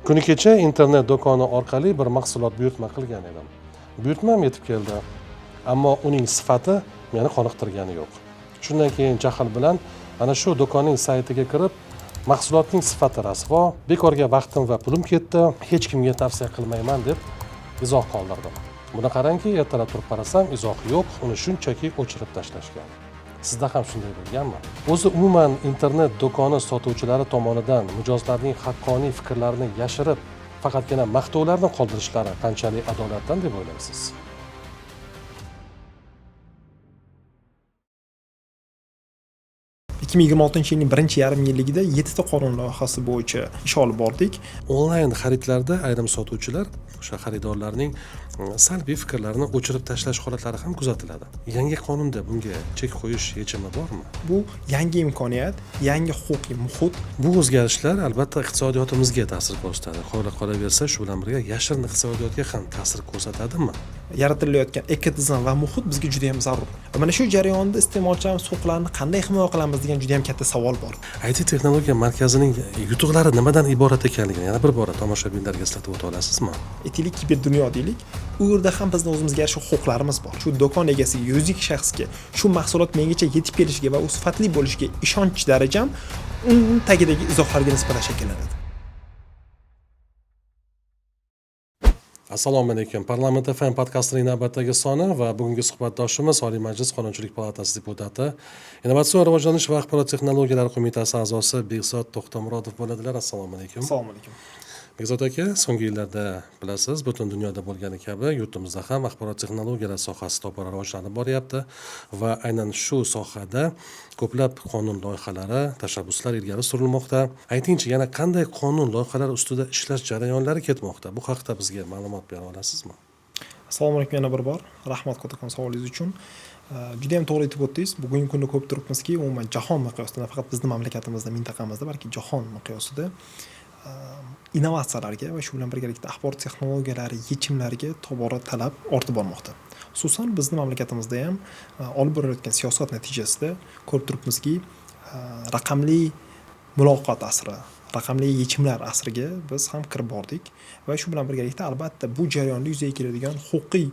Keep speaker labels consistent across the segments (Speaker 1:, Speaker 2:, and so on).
Speaker 1: Kuni kecha internet do'koni orqali bir mahsulot buyurtma qilgan edim. Buyurtmam yetib keldi, ammo uning sifati meni qoniqtirgani yo'q. Shundan keyin jahl bilan ana shu do'konning saytiga kirib, mahsulotning sifati rasvo, bekorga vaqtim va pulim ketdi, hech kimga tavsiya qilmayman deb izoh qoldirdim. Buni qarangki, ertalab turib qarasam, izoh yo'q, uni shunchaki o'chirib tashlashgan. Sizda ham shunday bo'lganmi? O'zi umuman internet do'koni sotuvchilari tomonidan mijozlarning haqqoniy fikrlarini yashirib, faqatgina maqtovlarni qoldirishlari qanchalik adolatdan deb o'ylaysiz?
Speaker 2: 2026-yilning birinchi yarim yilligida 7 ta qonun loyihasi bo'yicha ish olib bordik.
Speaker 1: Onlayn xaridlarda ayrim sotuvchilar o'sha xaridorlarning salbiy fikrlarini o'chirib tashlash holatlari ham kuzatiladi. Yangi qonunda bunga chek qo'yish yechimi bormi?
Speaker 2: Bu yangi imkoniyat, yangi huquqiy muhit.
Speaker 1: Bu o'zgarishlar albatta iqtisodiyotimizga ta'sir ko'rsatadi. Qolaversa, shu bilan birga yashirin iqtisodiyotga ham ta'sir ko'rsatadimi?
Speaker 2: Yaratilayotgan ekotizim va muhit bizga juda ham zarur. Va mana shu jarayonda iste'molchilarimiz huquqlarini qanday himoya qilamiz degan juda ham katta savol bor.
Speaker 1: IT texnologiya markazining yutuqlari nimadan iborat ekanligini yana bir bora tomoshabinlarga eslatib o'ta olasizmi?
Speaker 2: Aytaylik, kiber dunyo deylik. U yerda ham bizni o'zimizga yarasha huquqlarimiz bor. Shu do'kon egasiga, yuridik shaxsga shu mahsulot mengacha yetib kelishiga va u sifatli bo'lishiga ishonch darajam uning tagidagi izohlarga nisbatan shakllanadi.
Speaker 1: Assalomu alaykum. Parlament FM podkastining navbatdagi soni va bugungi suhbatdoshimiz Oliy Majlis Qonunchilik palatasi deputati, Innovatsion rivojlanish va axborot texnologiyalari qo'mitasi a'zosi Bekzod To'xtamurodov bo'ladilar. Assalomu alaykum.
Speaker 2: Assalomu alaykum.
Speaker 1: Bekzod aka, so'nggi yillarda bilasiz, butun dunyoda bo'lgani kabi yurtimizda ham axborot texnologiyalari sohasi tobora rivojlanib boryapti va aynan shu sohada ko'plab qonun loyihalari, tashabbuslar ilgari surilmoqda. Aytingchi, yana qanday qonun loyihalari ustida ishlash jarayonlari ketmoqda? Bu haqda bizga ma'lumot bera olasizmi?
Speaker 2: Assalomu alaykum yana bir bor. Rahmat kattakon savolingiz uchun. Juda ham to'g'ri aytib o'tdingiz. Bugungi kunda ko'rib turibmizki, umuman jahon miqyosida, nafaqat bizni mamlakatimizda, mintaqamizda, balki jahon miqyosida innovatsiyalarga va shu bilan birgalikda axborot texnologiyalari yechimlariga tobora talab ortib bormoqda. Xususan bizni mamlakatimizda ham olib borilayotgan siyosat natijasida ko'rib turibmizki, raqamli muloqot asri, raqamli yechimlar asriga biz ham kirib bordik va shu bilan birgalikda albatta bu jarayonda yuzaga keladigan huquqiy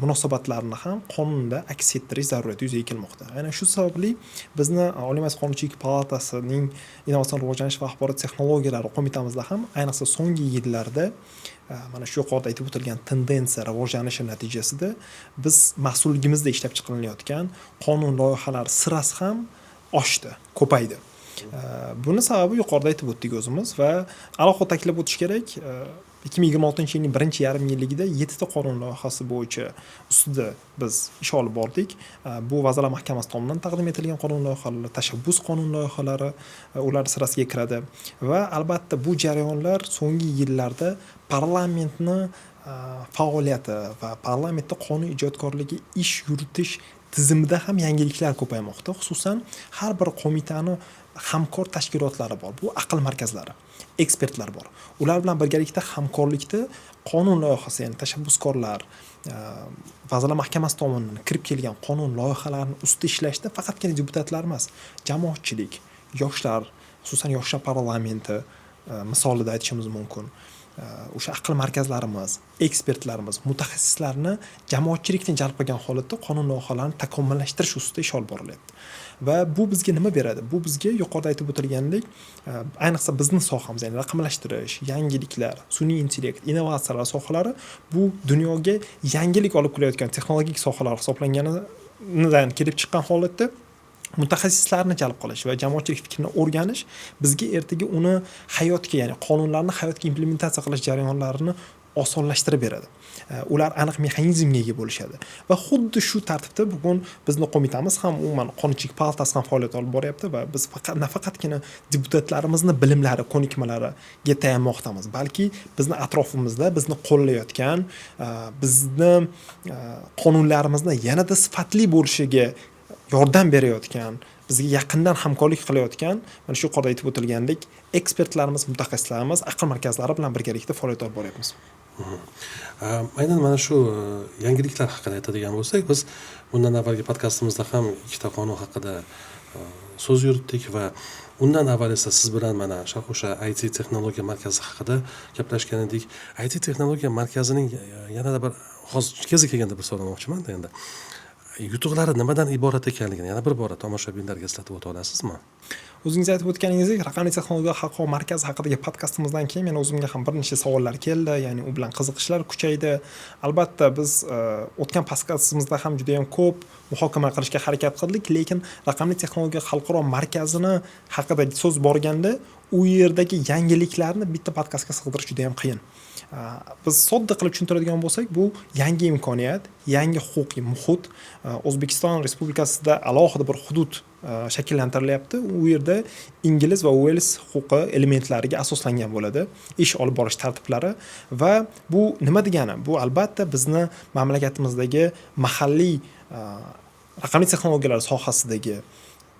Speaker 2: munosabatlarni ham qonunda aks ettirish zaruriyati yuzaga kelmoqda. Aynan shu sababli bizni Oliy Majlis Qonunchilik palatasining Innovatsion rivojlanish va axborot texnologiyalari qo'mitamizda ham ayniqsa so'nggi yillarda mana shu yuqorida aytib o'tilgan tendensiya rivojlanishi natijasida biz mas'ulligimizda ishlab chiqarilayotgan qonun loyihalari sirasi ham oshdi, ko'paydi. Buni sababi yuqorida aytib o'tdik o'zimiz va alohida ta'kidlab o'tish kerak, 2026-yilning birinchi yarim yilligida 7 ta qonun loyihasi bo'yicha ustida biz ish olib bordik. Bu Vazirlar Mahkamasi tomonidan taqdim etilgan qonun loyihalari, tashabbus qonun loyihalari ular sirasiga kiradi va albatta bu jarayonlar so'nggi yillarda parlamentni faoliyati va parlamentda qonun ijodkorligi ish yuritish tizimida ham yangiliklar ko'paymoqda. Xususan, har bir qo'mitani hamkor tashkilotlari bor. Bu aql markazlari, ekspertlar bor. Ular bilan birgalikda hamkorlikda qonun loyihasi, ya'ni tashabbuskorlar, Vazirlar Mahkamasi tomonidan kirib kelgan qonun loyihalarini ustida ishlashda faqatgina deputatlar emas, jamoatchilik, yoshlar, xususan yoshlar parlamenti misolida aytishimiz mumkin. O'sha aql markazlarimiz, ekspertlarimiz, mutaxassislarni jamoatchilikni jalb qilgan holatda qonun loyihalarini takomillashtirish ustida ish olib borilyapti. Va bu bizga nima beradi? Bu bizga yuqorida aytib o'tilgandek, ayniqsa bizni sohamiz, ya'ni raqamlashtirish, yangiliklar, sun'iy intellekt, innovatsiyalar sohalari bu dunyoga yangilik olib kelayotgan texnologik sohalar hisoblanganidan kelib chiqqan holatda mutaxassislarni jalb qilish va jamoatchilik fikrini o'rganish bizga ertaga uni hayotga, ya'ni qonunlarni hayotga implementatsiya qilish jarayonlarini osonlashtirib beradi. Ular aniq mexanizmga ega bo'lishadi. Va xuddi shu tartibda bugun bizni qo'mitamiz ham, umuman Qonunchilik palatasi ham faoliyat olib boryapti va biz nafaqatgina deputatlarimizni bilimlari, ko'nikmalariga tayanmoqdamiz, balki bizni atrofimizda bizni qo'llayotgan, bizni qonunlarimizni yanada sifatli bo'lishiga yordam berayotgan, bizga yaqindan hamkorlik qilayotgan, mana shu yuqorida aytib o'tilgandek, ekspertlarimiz, mutaxassislarimiz, aql markazlari bilan birgalikda faoliyat olib boryapmiz.
Speaker 1: Aynan mana shu yangiliklar haqida aytadigan bo'lsak, biz bundan avvalgi podkastimizda ham ikkita qonun haqida so'z yuritdik va undan avval esa siz bilan mana o'sha IT texnologiya markazi haqida gaplashgan edik. IT texnologiya markazining yanada bir hozir kezi kelganda bir so'ramoqchimanda, endi yutuqlari nimadan iborat ekanligini yana bir bora tomoshabinlarga eslatib o'ta olasizmi?
Speaker 2: O'zingiz aytib o'tganingizdek, raqamli texnologiya xalqaro markazi haqidagi podkastimizdan keyin meni o'zimga ham bir necha savollar keldi, ya'ni u bilan qiziqishlar kuchaydi. Albatta, biz o'tgan podkastimizda ham juda yam ko'p muhokama qilishga harakat qildik, lekin raqamli texnologiya xalqaro markazini haqida so'z borganda u yerdagi yangiliklarni bitta podkastga sig'dirish juda yam qiyin. Biz sodda qilib tushuntiradigan bo'lsak, bu yangi imkoniyat, yangi huquqiy muhit. O'zbekiston Respublikasida alohida bir hudud shakllantirilyapti. U yerda ingliz va Uels huquqi elementlariga asoslangan bo'ladi ish olib borish tartiblari. Va bu nima degani? Bu albatta bizni mamlakatimizdagi mahalliy raqamli texnologiyalar sohasidagi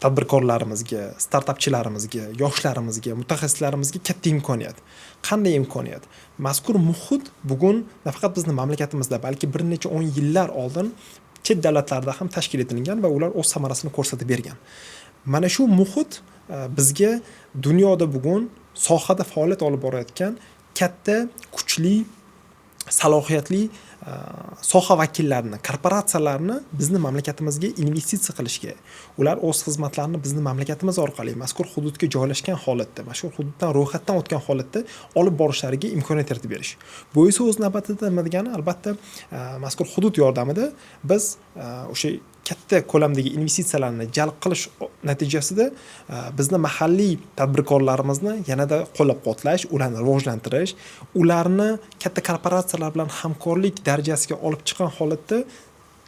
Speaker 2: tadbirkorlarimizga, startapchilarimizga, yoshlarimizga, mutaxassislarimizga katta imkoniyat. Qanday imkoniyat? Mazkur muhit bugun nafaqat bizni mamlakatimizda, balki bir necha o'n yillar oldin chet davlatlarda ham tashkil etilgan va ular o'z samarasini ko'rsatib bergan. Mana shu muhit bizga dunyoda bugun sohada faoliyat olib borayotgan katta, kuchli, salohiyatli soha vakillarini, korporatsiyalarni bizni mamlakatimizga investitsiya qilishga, ular o'z xizmatlarini bizni mamlakatimiz orqali mazkur hududga joylashgan holatda, mazkur hududdan ro'yxatdan o'tgan holatda olib borishlariga imkoniyat yaratib berish. Bu esa o'z navbatida nima degani? Albatta, mazkur hudud yordamida biz o'sha katta ko'lamdagi investitsiyalarni jalb qilish natijasida bizni mahalliy tadbirkorlarimizni yanada qo'llab-quvvatlash, ularni rivojlantirish, ularni katta korporatsiyalar bilan hamkorlik darajasiga olib chiqqan holatda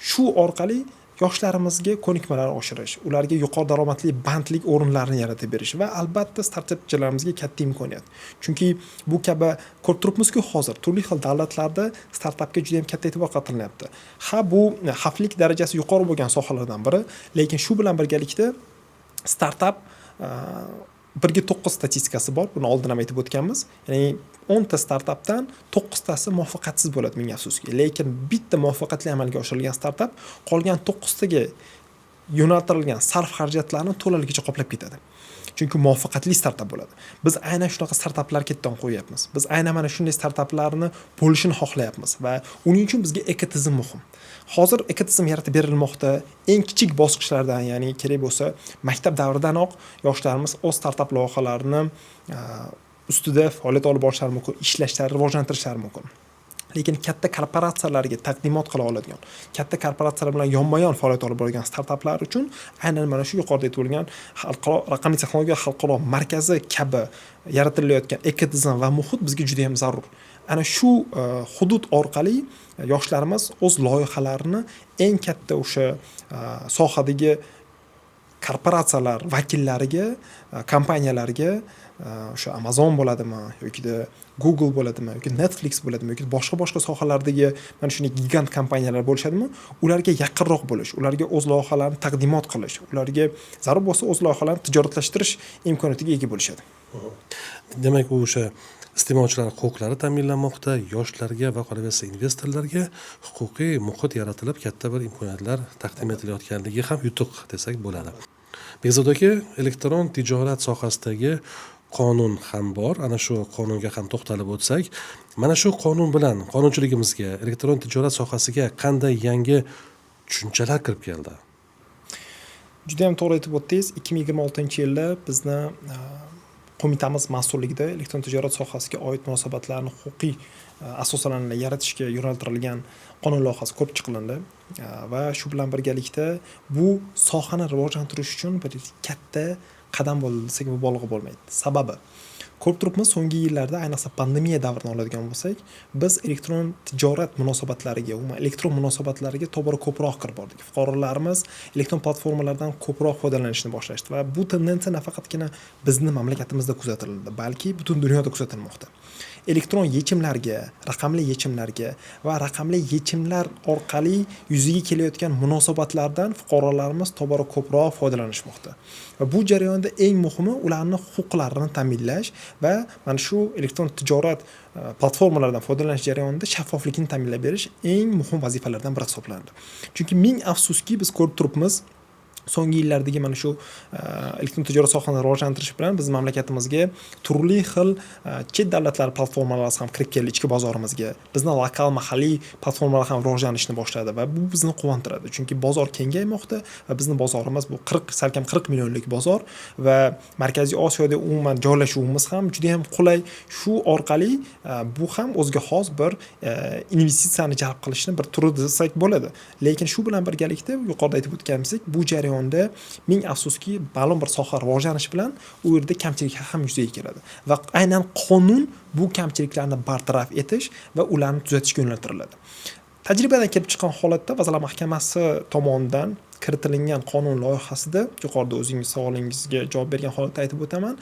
Speaker 2: shu orqali yoshlarimizga ko'nikmalar oshirish, ularga yuqori daromadli bandlik o'rinlarini yaratib berish va albatta startapchilarimizga katta imkoniyat. Chunki bu kabi ko'rib turibmizku, hozir turli xil davlatlarda startapga juda ham katta e'tibor qaratilyapti. Ha, bu xavflik darajasi yuqori bo'lgan sohalardan biri, lekin shu bilan birgalikda startap 1:9 statistikasi bor, buni oldin ham aytib o'tganmiz. Ya'ni 10 ta startapdan 9 tasi muvaffaqiyatsiz bo'ladi, ming afsuski. Lekin bitta muvaffaqiyatli amalga oshirilgan startap qolgan 9 taga yo'naltirilgan sarf xarajatlarni to'laligicha qoplab ketadi. Chunki muvaffaqiyatli startap bo'ladi. Biz aynan shunaqa startaplar ketdan qo'yyapmiz. Biz aynan mana shunday startaplarni bo'lishini xohlayapmiz va uning uchun bizga ekotizim muhim. Hozir ekotizim yaratib berilmoqda. Eng kichik bosqichlardan, ya'ni kerak bo'lsa maktab davridanoq yoshlarimiz o'z startap loyihalarini ustida faoliyat olib borishlari mumkin, ishlashlari, rivojlantirishlari mumkin. Lekin katta korporatsiyalarga taqdimot qila oladigan, katta korporatsiyalar bilan yonma-yon faoliyat olib boradigan startaplar uchun aynan mana shu yuqorida aytib o'tilgan xalqaro raqamli texnologiya xalqaro markazi kabi yaratilayotgan ekotizim va muhit bizga juda ham zarur. Ana shu hudud orqali yoshlarimiz o'z loyihalarini eng katta o'sha sohadagi korporatsiyalar vakillariga, kompaniyalarga, o'sha Amazon bo'ladimi yokida Google bo'ladimi yoki Netflix bo'ladimi yoki boshqa boshqa sohalardagi mana shunday gigant kompaniyalar bo'lishadimi, ularga yaqinroq bo'lish, ularga o'z loyihalarini taqdimot qilish, ularga zarur bo'lsa o'z loyihalarini tijoratlashtirish imkoniyatiga ega bo'lishadi.
Speaker 1: Demak, u o'sha iste'molchilar huquqlari ta'minlanmoqda, yoshlarga va qolaversa investorlarga huquqiy muhit yaratilib, katta bir imkoniyatlar taqdim etilayotganligi ham yutuq desak bo'ladi. Bekzod aka, elektron tijorat sohasidagi qonun ham bor. Ana shu qonunga ham to'xtalib o'tsak, mana shu qonun bilan qonunchiligimizga elektron tijorat sohasiga qanday yangi tushunchalar kirib keldi?
Speaker 2: Juda ham to'g'ri aytib o'tdingiz. 2026-yilda bizni qo'mitamiz mas'ulligida elektron tijorat sohasiga oid munosabatlarni huquqiy asoslarni yaratishga yo'naltirilgan qonun loyihasi ko'rib chiqilindi va shu bilan birgalikda bu sohani rivojlantirish uchun bir katta qadam bo'ldi desak, mubolag'a bo'lmaydi. Sababi, ko'rib turibmiz, so'nggi yillarda, ayniqsa pandemiya davrini oladigan bo'lsak, biz elektron tijorat munosabatlariga, umuman elektron munosabatlarga tobora ko'proq kirib bordik. Fuqarolarimiz elektron platformalardan ko'proq foydalanishni boshlashdi va bu tendensiya nafaqatgina bizni mamlakatimizda kuzatildi, balki butun dunyoda kuzatilmoqda. Elektron yechimlarga, raqamli yechimlarga va raqamli yechimlar orqali yuzaga kelayotgan munosabatlardan fuqarolarimiz tobora ko'proq foydalanishmoqda va bu jarayonda eng muhimi ularni huquqlarini ta'minlash va mana shu elektron tijorat platformalaridan foydalanish jarayonida shaffoflikni ta'minlab berish eng muhim vazifalardan biri hisoblanadi. Chunki ming afsuski, biz ko'rib turibmiz. So'nggi yillardagi mana shu elektron tijorat sohasini rivojlantirish bilan biz mamlakatimizga turli xil chet davlatlar platformalari ham kirib keldi ichki bozorimizga. Bizni lokal, mahalliy platformalar ham rivojlanishni boshladi va bu bizni quvontiradi, chunki bozor kengaymoqda va bizni bozorimiz bu 40, salkam 40 millionlik bozor va Markaziy Osiyoda umuman joylashuvimiz ham juda ham qulay. Shu orqali bu ham o'ziga xos bir investitsiyani jalb qilishni bir turi desak bo'ladi. Lekin shu bilan birgalikda, yuqorida aytib o'tganimizdek, bu jarayonda ming afsuski ma'lum bir soha rivojlanishi bilan u yerda kamchiliklar ham yuzaga keladi va aynan qonun bu kamchiliklarni bartaraf etish va ularni tuzatishga yo'naltiriladi. Tajribadan kelib chiqqan holatda Vazirlar Mahkamasi tomonidan kiritilingan qonun loyihasida, yuqorida o'zingiz savolingizga javob bergan holatda aytib o'taman,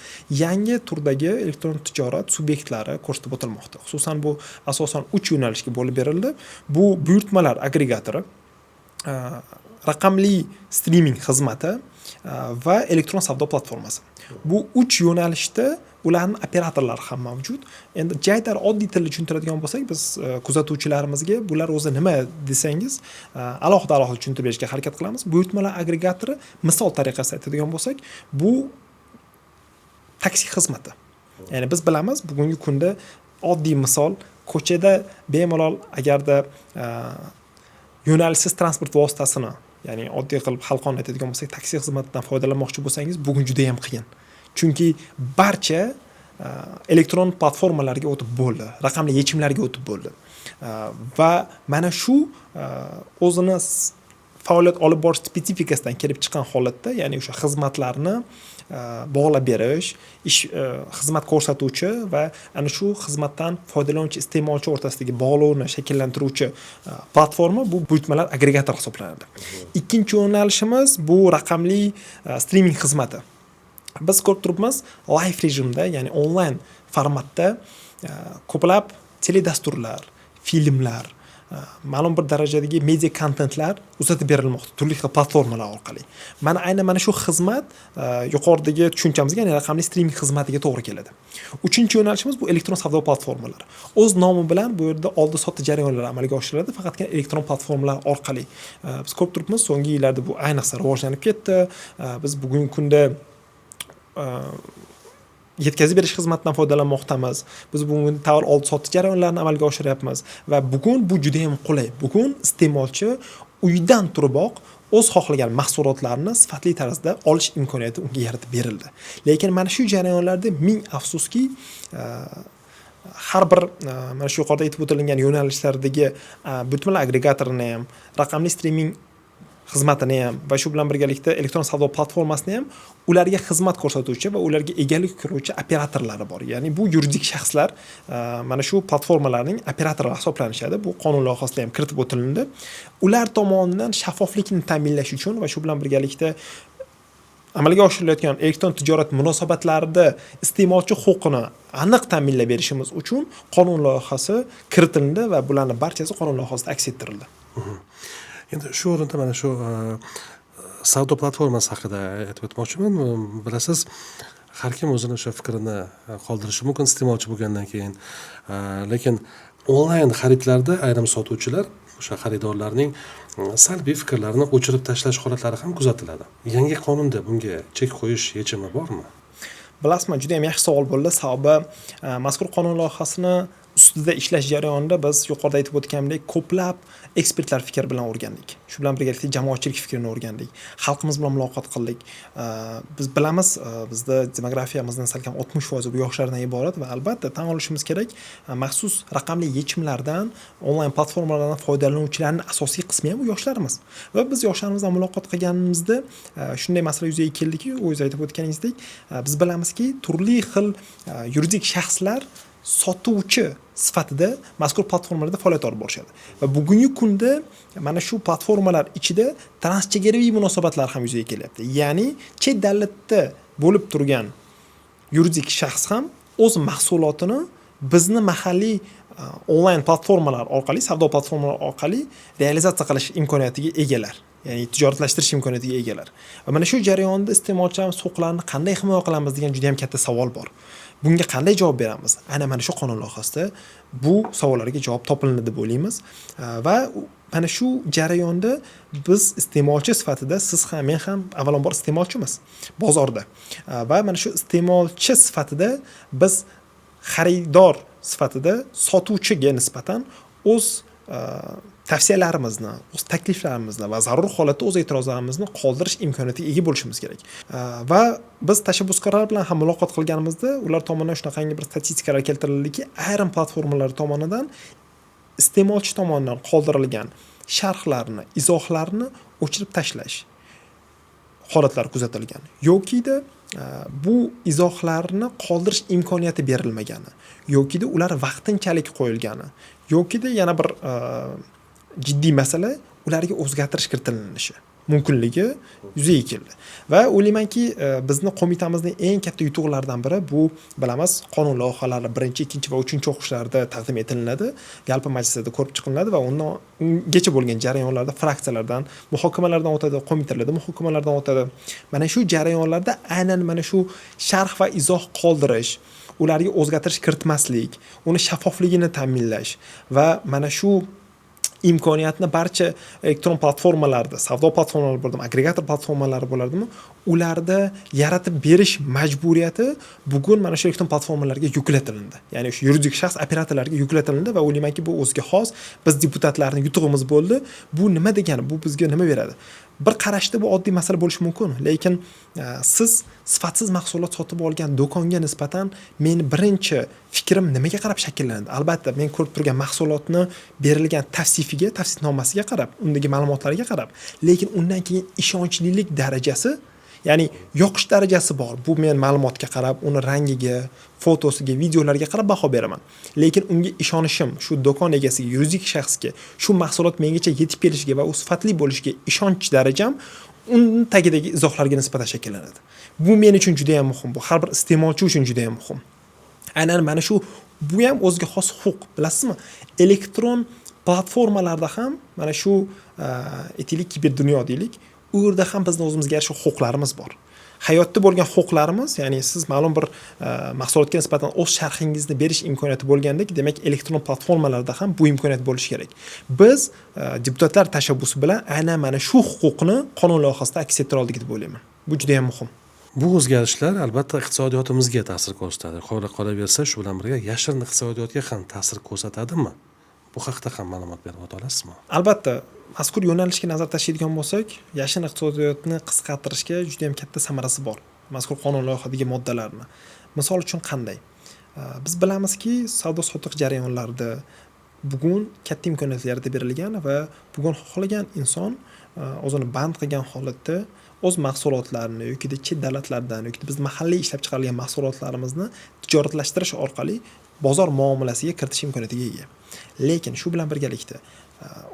Speaker 2: yangi turdagi elektron tijorat subyektlari ko'rsatib o'tilmoqda. Xususan, bu asosan 3 yo'nalishga bo'lib berildi. Bu buyurtmalar agregatori, raqamli striming xizmati va elektron savdo platformasi. Bu 3 yo'nalishda ularning operatorlari ham mavjud. Endi jaydar oddiy tilda tushuntiradigan bo'lsak, biz kuzatuvchilarimizga bular o'zi nima desangiz, alohida alohida tushuntirib berishga harakat qilamiz. Buyurtmalar agregatori, misol tariqasida aytadigan bo'lsak, bu taksi xizmati. Ya'ni biz bilamiz, bugungi kunda oddiy misol, ko'chada bemalol agarda yo'nalishsiz transport vositasini, ya'ni oddiy qilib xalqona aytadigan bo'lsak, taksi xizmatidan foydalanmoqchi bo'lsangiz, bugun juda ham qiyin. Chunki barcha elektron platformalarga o'tib bo'ldi, raqamli yechimlarga o'tib bo'ldi. Va mana shu o'zini faoliyat olib borish spetsifikasidan kelib chiqqan holatda, ya'ni o'sha xizmatlarni bog'lab berish, ish xizmat ko'rsatuvchi va ana shu xizmatdan foydalanuvchi iste'molchi o'rtasidagi bog'lovni shakllantiruvchi platforma bu buyurtmalar agregatori hisoblanadi. Ikkinchi yo'nalishimiz bu raqamli striming xizmati. Biz ko'rib turibmiz, live rejimda, ya'ni onlayn formatda ko'plab teledasturlar, filmlar, ma'lum bir darajadagi media kontentlar uzatib berilmoqda turli xil platformalar orqali. Mana aynan mana shu xizmat yuqoridagi tushunchamizga, ya'ni raqamli striming xizmatiga to'g'ri keladi. Uchinchi yo'nalishimiz bu elektron savdo platformalari. O'z nomi bilan bu yerda oldi-sotdi jarayonlari amalga oshiriladi faqatgina elektron platformalar orqali. Biz ko'rib turibmiz, so'nggi yillarda bu ayniqsa rivojlanib ketdi. Biz bugungi kunda yetkazib berish xizmatidan foydalanmoqdamiz. Biz bugun tovar oldi-sotdi jarayonlarini amalga oshiryapmiz va bugun bu juda ham qulay. Bugun iste'molchi uydan turiboq o'z xohlagan mahsulotlarni sifatli tarzda olish imkoniyati unga yaratib berildi. Lekin mana shu jarayonlarda ming afsuski har bir mana shu yuqorida aytib o'tilgan yo'nalishlardagi buyurtmalar agregatorini ham, raqamli striming xizmatini ham va shu bilan birgalikda elektron savdo platformasini ham ularga xizmat ko'rsatuvchi va ularga egalik qiluvchi operatorlari bor. Ya'ni bu yuridik shaxslar mana shu platformalarning operatorlari hisoblanishadi. Bu qonun loyihasida ham kiritib o'tilindi. Ular tomonidan shaffoflikni ta'minlash uchun va shu bilan birgalikda amalga oshirilayotgan elektron tijorat munosabatlarida iste'molchi huquqini aniq ta'minlab berishimiz uchun qonun loyihasi kiritildi va bularning barchasi qonun loyihasida aks ettirildi.
Speaker 1: Endi shu o'rinda mana shu savdo platformasi haqida aytib o'tmoqchiman. Bilasiz, har kim o'zini o'sha fikrini qoldirishi mumkin iste'molchi bo'lgandan keyin. Lekin onlayn xaridlarda ayrim sotuvchilar o'sha xaridorlarning salbiy fikrlarini o'chirib tashlash holatlari ham kuzatiladi. Yangi qonunda bunga chek qo'yish yechimi bormi?
Speaker 2: Bilasizmi, juda ham yaxshi savol bo'ldi. Sababi mazkur qonun loyihasini ustida ishlash jarayonida biz yuqorida aytib o'tganimdek ko'plab ekspertlar fikri bilan o'rgandik. Shu bilan birgalikda jamoatchilik fikrini o'rgandik. Xalqimiz bilan muloqot qildik. Biz bilamiz, bizda demografiyamizdan salkam 60% bu yoshlardan iborat va albatta tan olishimiz kerak, maxsus raqamli yechimlardan, onlayn platformalardan foydalanuvchilarning asosiy qismi ham bu yoshlarimiz. Va biz yoshlarimiz bilan muloqot qilganimizda shunday masala yuzaga keldiki, o'zingiz aytib o'tganingizdek, biz bilamizki, turli xil yuridik shaxslar sotuvchi sifatida mazkur platformalarda faoliyat olib borishadi. Va bugungi kunda mana shu platformalar ichida transchegaraviy munosabatlar ham yuzaga kelyapti. Ya'ni chet davlatda bo'lib turgan yuridik shaxs ham o'z mahsulotini bizni mahalliy onlayn platformalar orqali, savdo platformalari orqali realizatsiya qilish imkoniyatiga egalar. Ya'ni tijoratlashtirish imkoniyatiga egalar. Va mana shu jarayonda iste'molchilarimiz huquqlarini qanday himoya qilamiz degan juda ham katta savol bor. Bunga qanday javob beramiz? Aynan mana shu qonun loyihasida bu savollarga javob topilinadi deb o'ylaymiz. Va Mana shu jarayonda biz iste'molchi sifatida, siz ham, men ham avvalambor iste'molchimiz bozorda va mana shu iste'molchi sifatida biz xaridor sifatida sotuvchiga nisbatan o'z tavsiyalarimizni, o'z takliflarimizni va zarur holatda o'z e'tirozlarimizni qoldirish imkoniyatiga ega bo'lishimiz kerak. Va biz tashabbuskorlar bilan ham muloqot qilganimizda ular tomonidan shunaqangi bir statistikalar keltirildiki, ayrim platformalar tomonidan iste'molchi tomonidan qoldirilgan sharhlarni, izohlarni o'chirib tashlash holatlari kuzatilgan yokida bu izohlarni qoldirish imkoniyati berilmagani yokida ular vaqtinchalik qo'yilgani yokida yana bir jiddiy masala, ularga o'zgartirish kiritilinishi mumkinligi yuzaga keldi. Va o'ylaymanki, bizni qo'mitamizning eng katta yutuqlaridan biri bu, bilamiz, qonun loyihalari birinchi, ikkinchi va uchinchi o'qishlarda taqdim etilinadi, yalpi majlislarda ko'rib chiqilinadi va undan ungacha bo'lgan jarayonlarda fraksiyalardan muhokamalardan o'tadi, qo'mitalarda muhokamalardan o'tadi. Mana shu jarayonlarda aynan mana shu sharh va izoh qoldirish, ularga o'zgartirish kiritmaslik, uni shaffofligini ta'minlash va mana shu imkoniyatni barcha elektron platformalarda, savdo platformalari bo'ladimi, agregator platformalari bo'ladimi, ularda yaratib berish majburiyati bugun mana shu elektron platformalarga yuklatilindi, ya'ni o'sha yuridik shaxs operatorlarga yuklatilindi. Va o'ylaymanki, bu o'ziga xos biz deputatlarni yutug'imiz bo'ldi. Bu nima degani? Bu bizga nima beradi? Bir qarashda bu oddiy masala bo'lishi mumkin, lekin siz sifatsiz mahsulot sotib olgan do'konga nisbatan meni birinchi fikrim nimaga qarab shakllanadi? Albatta, men ko'rib turgan mahsulotni berilgan tavsifiga, tavsifnomasiga qarab, undagi ma'lumotlarga qarab. Lekin undan keyin ishonchlilik darajasi, ya'ni yoqish darajasi bor. Bu men ma'lumotga qarab, uni rangiga, fotosiga, videolarga qarab baho beraman. Lekin unga ishonishim, shu do'kon egasiga, yuridik shaxsga, shu mahsulot mengacha yetib kelishiga va u sifatli bo'lishiga ishonch darajam uni tagidagi izohlarga nisbatan shakllanadi. Bu men uchun juda yam muhim, bu har bir iste'molchi uchun juda yam muhim. Aynan mana shu, bu ham o'ziga xos huquq, bilasizmi? Elektron platformalarda ham mana shu, aytaylik, kiberdunyo deylik, u yerda ham bizni o'zimizga yarasha huquqlarimiz bor. Hayotda bo'lgan huquqlarimiz, ya'ni siz ma'lum bir mahsulotga nisbatan o'z sharhingizni berish imkoniyati bo'lgandek, demak, elektron platformalarda ham bu imkoniyat bo'lishi kerak. Biz deputatlar tashabbusi bilan aynan mana shu huquqni qonun loyihasida aks ettira oldik deb o'ylayman. Bu juda yam muhim.
Speaker 1: Bu o'zgarishlar, albatta, iqtisodiyotimizga ta'sir ko'rsatadi. Qolaversa, shu bilan birga yashirin iqtisodiyotga ham ta'sir ko'rsatadimi? Bu haqida ham ma'lumot berib o'ta olasizmi?
Speaker 2: Albatta, mazkur yo'nalishga nazar tashlaydigan bo'lsak, yashirin iqtisodiyotni qisqartirishga juda yam katta samarasi bor mazkur qonun loyihadagi moddalarni. Misol uchun, qanday? Biz bilamizki, savdo sotiq jarayonlarida bugun katta imkoniyatlar yaratib berilgan va bugun xohlagan inson o'zini band qilgan holatda o'z mahsulotlarini yokida chet davlatlardan yoki biz mahalliy ishlab chiqarilgan mahsulotlarimizni tijoratlashtirish orqali bozor muomalasiga kiritish imkoniyatiga ega. Lekin shu bilan birgalikda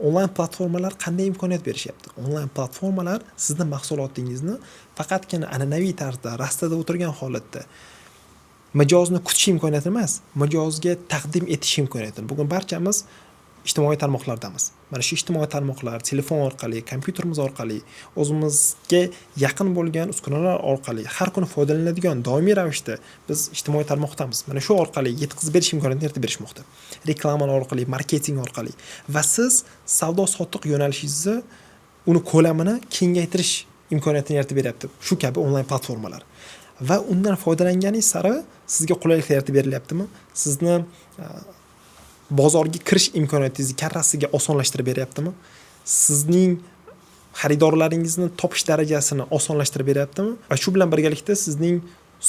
Speaker 2: onlayn platformalar qanday imkoniyat berishyapti? Onlayn platformalar sizni mahsulotingizni faqatgina an'anaviy tarzda rastada o'tirgan holatda mijozni kutish imkoniyati emas, mijozga taqdim etish imkoniyatini. Bugun barchamiz ijtimoiy tarmoqlardamiz. Mana shu ijtimoiy tarmoqlar, telefon orqali, kompyuterimiz orqali, o'zimizga yaqin bo'lgan uskunalar orqali har kuni foydalanadigan, doimiy ravishda biz ijtimoiy tarmoqdamiz. Mana shu orqali yetkazib berish imkoniyatini yaratib berishmoqda, reklamalar orqali, marketing orqali. Va siz savdo sotiq yo'nalishingizni, uni ko'lamini kengaytirish imkoniyatini yaratib beryapti shu kabi onlayn platformalar. Va undan foydalanganingiz sari sizga qulayliklar yaratib berilyaptimi? Sizni bozorga kirish imkoniyatingizni karrasiga osonlashtirib beryaptimi? Sizning xaridorlaringizni topish darajasini osonlashtirib beryaptimi? Va shu bilan birgalikda sizning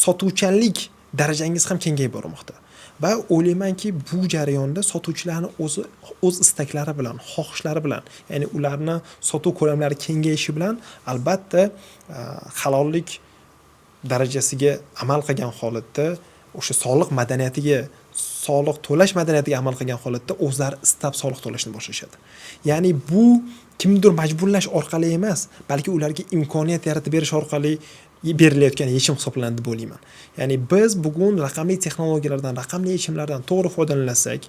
Speaker 2: sotuvchanlik darajangiz ham kengayib bormoqda. Va o'ylaymanki, bu jarayonda sotuvchilarni o'zi o'z istaklari bilan, xohishlari bilan, ya'ni ularni sotuv ko'lamlari kengayishi bilan, albatta, halollik darajasiga amal qilgan holatda, o'sha soliq madaniyatiga, soliq to'lash madaniyatiga amal qilgan holatda o'zlari istab soliq to'lashni boshlashadi. Ya'ni bu kimnidir majburlash orqali emas, balki ularga imkoniyat yaratib berish orqali berilayotgan yechim hisoblanadi deb o'ylayman. Ya'ni biz bugun raqamli texnologiyalardan, raqamli yechimlardan to'g'ri foydalansak,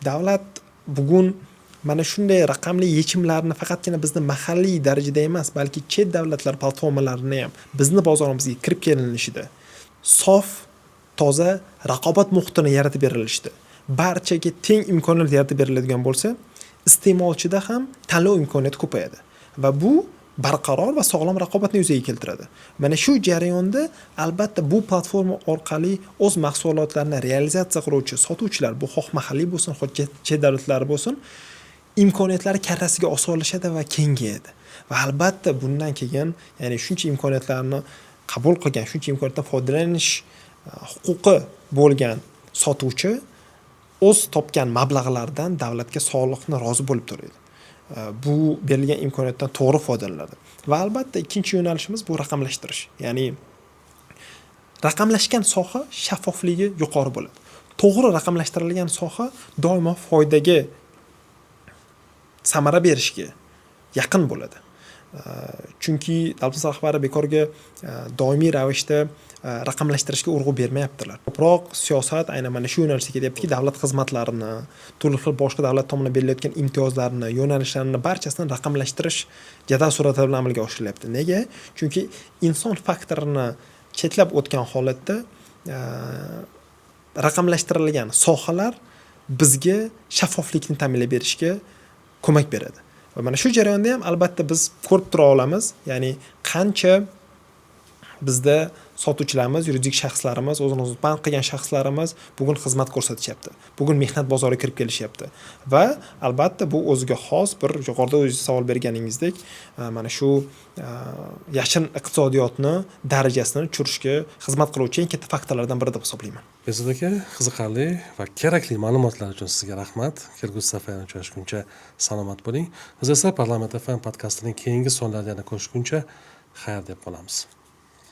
Speaker 2: davlat bugun mana shunday raqamli yechimlarni faqatgina bizni mahalliy darajada emas, balki chet davlatlar platformalarini ham bizni bozorimizga kirib kelinishida, sof, toza raqobat muhitini yaratib berilishida, barchaga teng imkoniyat yaratib beriladigan bo'lsa. Iste'molchida ham tanlov imkoniyati ko'payadi va bu barqaror va sog'lom raqobatni yuzaga keltiradi. Mana shu jarayonda albatta bu platforma orqali o'z mahsulotlarini realizatsiya qiluvchi sotuvchilar, bu xoh mahalliy bo'lsin, xoh chet davlatlari bo'lsin, imkoniyatlari karrasiga osonlashadi va kengayadi. Va albatta bundan keyin, ya'ni shuncha imkoniyatlarni qabul qilgan, shuncha imkoniyatdan foydalanish huquqi bo'lgan sotuvchi o'z topgan mablag'laridan davlatga soliqni rozi bo'lib to'laydi. Bu berilgan imkoniyatdan to'g'ri foydalanadi. Va albatta ikkinchi yo'nalishimiz bu raqamlashtirish. Ya'ni raqamlashgan soha shaffofligi yuqori bo'ladi. To'g'ri raqamlashtirilgan soha doimo foydaga, samara berishga yaqin bo'ladi. Chunki davlat rahbari bekorga doimiy ravishda raqamlashtirishga urg'u bermayaptilar. Ko'proq siyosat aynan mana shu yo'nalishda ketyaptiki, davlat xizmatlarini, turli xil boshqa davlat tomonidan berilayotgan imtiyozlarni, yo'nalishlarni barchasini raqamlashtirish jadal sur'atlar bilan amalga oshirilyapti. Nega? Chunki inson faktorini chetlab o'tgan holatda raqamlashtirilgan sohalar bizga shaffoflikni ta'minlab berishga ko'mak beradi. Va mana shu jarayonda ham albatta biz ko'rib tura olamiz, ya'ni qancha bizda sotuvchilarimiz, yuridik shaxslarimiz, o'zini o'zi band qilgan shaxslarimiz bugun xizmat ko'rsatishyapti. Bugun mehnat bozoriga kirib kelishyapti. Va albatta bu o'ziga xos bir, yuqorida o'zingiz savol berganingizdek, mana shu yashirin iqtisodiyotni darajasini tushirishga xizmat qiluvchi eng katta faktorlardan biri deb hisoblayman.
Speaker 1: Behzod aka, qiziqarli va kerakli ma'lumotlar uchun sizga rahmat. Kelgusi safar yana uchrashguncha salomat bo'ling. Biz esa Parlament FM podkastining keyingi sonlarida yana ko'rishguncha xayr deb qolamiz.